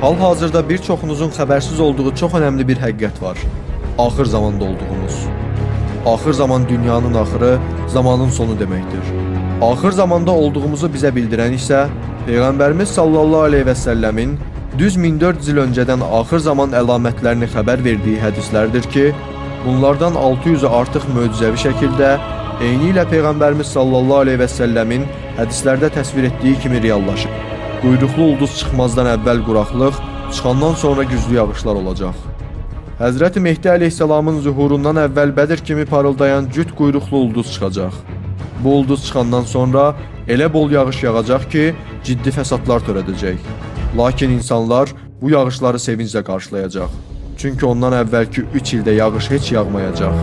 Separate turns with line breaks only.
Hal-hazırda bir çoxunuzun xəbərsiz olduğu çox önəmli bir həqiqət var. Axır zamanda olduğumuz. Axır zaman dünyanın axırı, zamanın sonu deməkdir. Axır zamanda olduğumuzu bizə bildirən isə Peyğəmbərimiz sallallahu əleyhi və səlləmin düz 1400 il öncədən axır zaman əlamətlərini xəbər verdiyi hədislərdir ki, bunlardan 600-ü artıq möcüzəvi şəkildə eynilə Peyğəmbərimiz sallallahu əleyhi və səlləmin hədislərdə təsvir etdiyi kimi reallaşır. Quyruqlu ulduz çıxmazdan əvvəl quraqlıq, çıxandan sonra güclü yağışlar olacaq. Həzrəti Mehdi əleyhissalamın zühurundan əvvəl Bədir kimi parıldayan cüt quyruqlu ulduz çıxacaq. Bu ulduz çıxandan sonra elə bol yağış yağacaq ki, ciddi fəsadlar törədəcək. Lakin insanlar bu yağışları sevinclə qarşılayacaq. Çünki ondan əvvəlki 3 ildə yağış heç yağmayacaq.